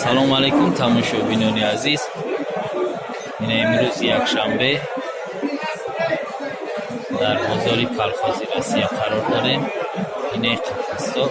Салому алайкум, тамошобинони азиз. Ина имрӯз якшанбе дар бозори Колхози Россия қарор дорем. Инаи қафасто,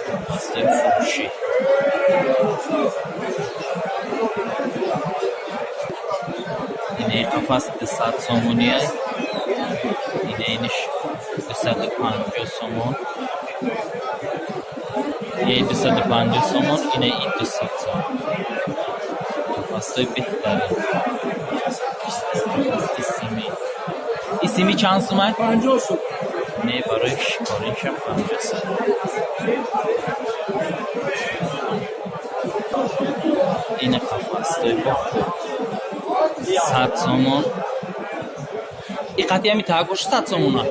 қафастои фурӯшӣ. Инаи қафас 200 сомония, инаиниш 250 сомон, яи 250 сомон, инаи ин 200 сомон. Қафасҳои беҳтарин. Қафаси сими. И сими чанд сумай? 50 сум. Не, барои шикориншам 50 сум. Ина қафасҳои бо хуб. 100 сомон. И қати ҳами таакош 100 сомона.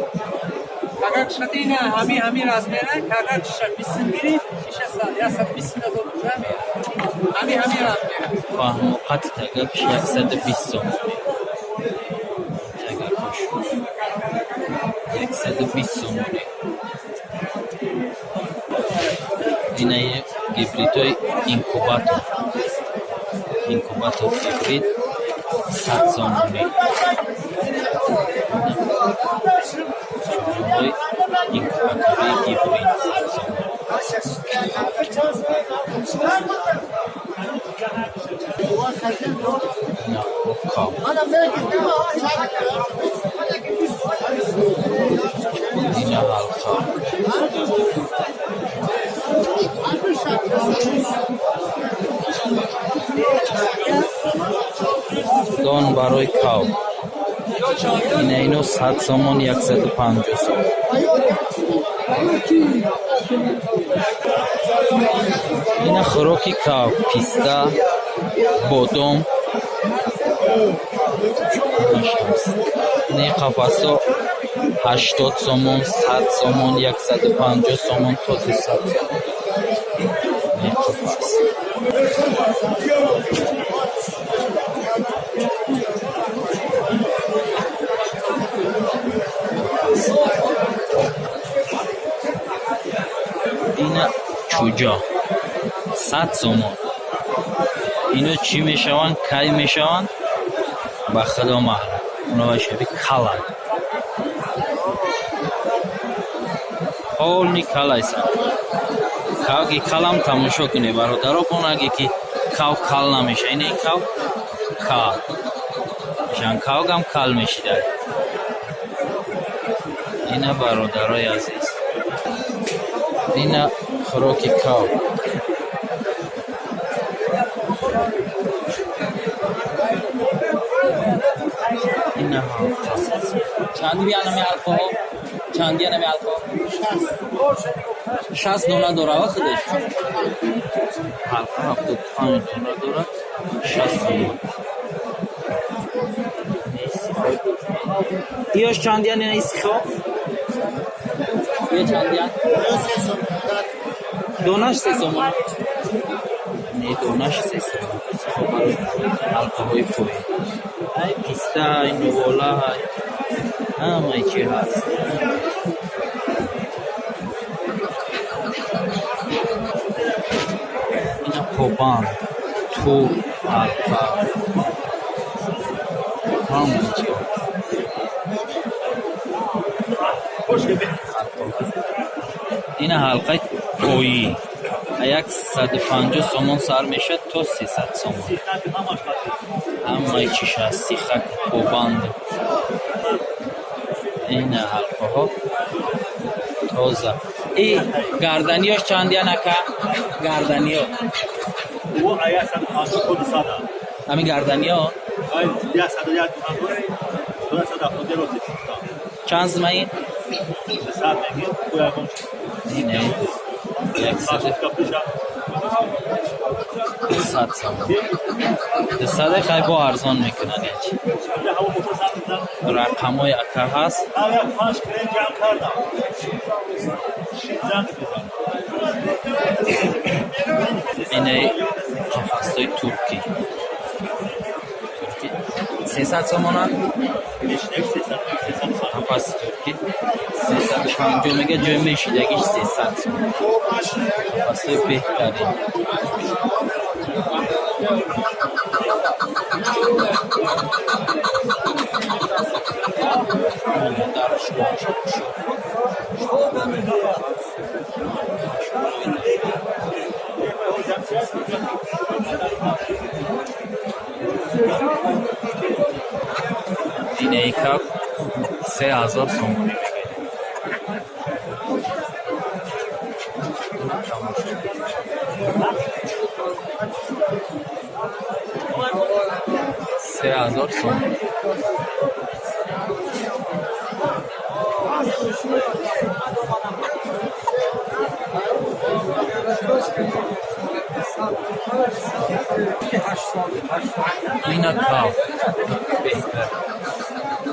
Агар шатина ҳами размера, агар чиша 20 гири, чиша 120 додум ҳами. Ҳами размера. Фаҳмо, қати тагакш 120 сомонӣ. Тагакош. 120 сомонӣ. Инаи гибридҳои инкубатор. Инкубатор гибрид 100 сомонӣ. Чӯҷаҳои инкубатории гибрид 100 сомонӣ. Ина кав. Ина ҳалқа. Дон барои кав. Ина ино 100 сомон, 150 сомон. Ина хӯроки кав, писта, бодом. Ини қафасҳо 80 сомон, 100 сомон, 150 сомон то 200 сомон. Ини қафас. Ина чӯҷа 100 сомон. Ино чӣ мешаванд, кай мешаванд, ба худо маълум. Оно шаби каланд. Полни калайсан. Кавги калам тамошо кунед, бародаро, бонаге ки кав кал намеша. Ина ин кав кал. Мешаванд, кавгам кал мешидай. Ина, бародарои азиз. Ина хӯроки кав. Ина ҳалқа. Чанди биянами ҳалқаҳо? Чанди янами ҳалқаҳо? 60 дона дорад худаш. Ҳалқа 75 дона дорад. 60 сомон. Иёш чандиян ина сихо? Ия чандиян? Донаш 3 сомон. Не, донаш 3 сомон. Сихо барои ҳалқаҳои поин. Ай писта, ай нувола, ай ҳамаи чи ҳаст. Ина побанд, тур, ҳалқа. Ҳамаи чи. Ина ҳалқаи поӣ. 150 сомон сар мешавад то 300 сомон. Ҳамаи чиш ҳаст, сихак, побанд. Ина ҳалқаҳо тоза. И гарданиёш чандиян, ака? Гарданиё. Ҳамин гарданиё чанд сум ин? Не, 100 сомон. 200 хай бо арзон мекунанд яч. Рақамҳои ака ҳаст. Инаи қафасҳои туркӣ. Туркӣ 300 сомона. Қафаси туркӣ 350 мега, ҷои мешидагиш 300 сомон. Қафасҳои беҳтарин. Инаи каб 3000 сомонӣ мегӯяд. 3000 сомонӣ. Ина каб беҳтар. Ина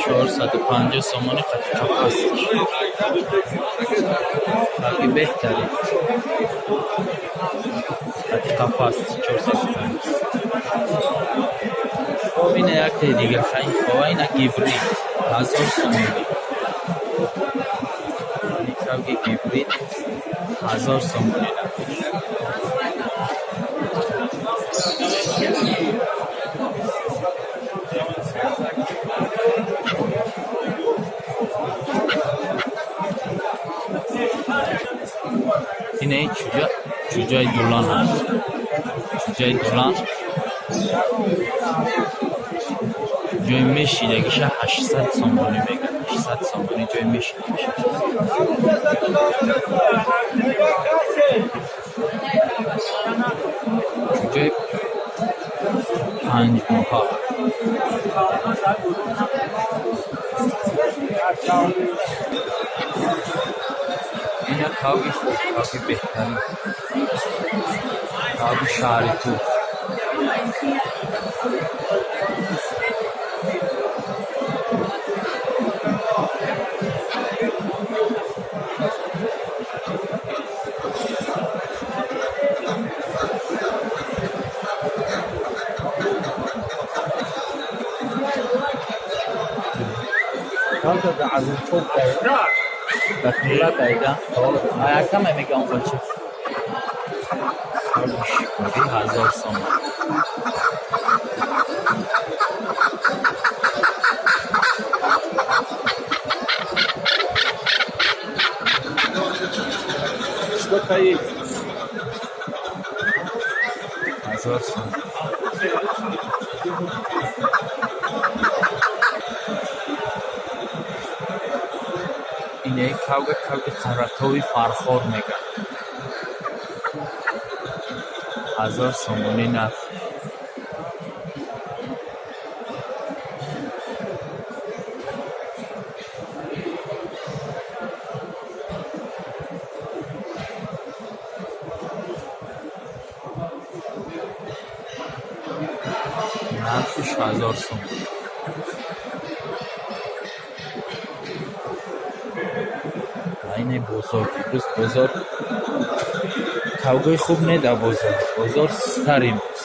450 сомонӣ қафас. Каби беҳтарин. Қати қафас 450. Хоб, ина яктаи дига хова, ина гибрид 1000 сомонӣ. Каби гибрид 1000 сомонӣ. Инаи чӯҷа, чӯҷаи дулан аст. Чӯҷаи дулан ҷои мешидагиша 800 сомонӣ мегӯяд. 800 сомонӣ ҷои мешидагиша. Чӯҷаи 5 моҳа. Ина каби хуб, каби беҳтарин. Каби шаҳри ту. Ба тӯла дайда. Якаме мегӯям, бача. Шикорӣ 1000 сомон. Что-то есть. 1000 сомон. Инаи кавга кавги Қаратови Фархор мегӯянд. 1000 сомонӣ нарх. Нархиш 1000 сомон. Айне бозор. Имрӯз бозор кавгои хуб не дар бозор. Бозор систар имрӯз.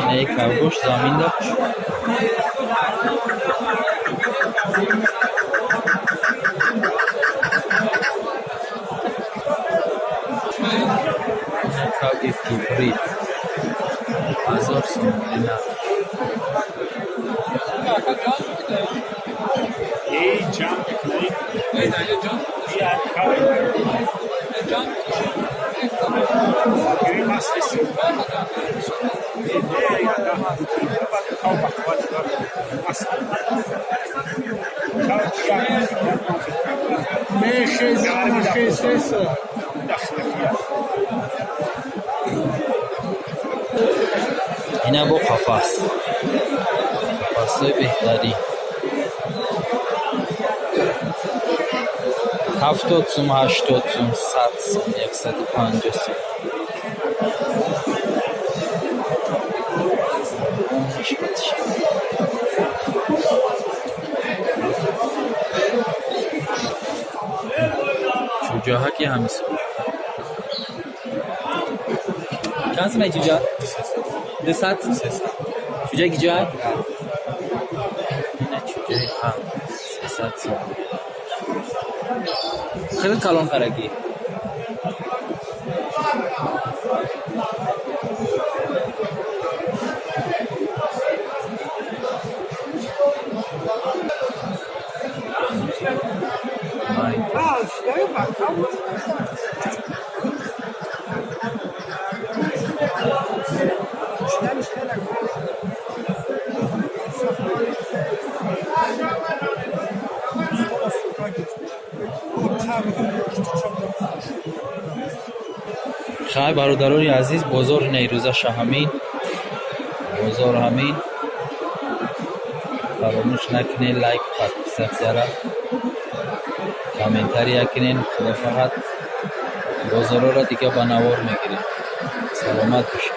Инаи кавгош заминда. Ина кавги гибрид 1000 сомонӣ нарх. Ey jump Yeah, Ина бо қафас. Қафасҳои беҳтарин. 70 сум, 80 сум, 100 сум, 150 сум. Чӯҷаҳаки ҳамисо. Чанд сумай чӯҷа? 200? Чӯҷа гиҷа? Ина чӯҷаи хан 300 сом. Хеле калон карагӣ. Хай, бародарони азиз, бозори найрӯзаша ҳамин, бозор ҳамин. Фаромӯш накунед лайк, подписаться ра, комментария кунед. Худо фақат бозорҳоро дига ба навор мегирем. Саломат бошед.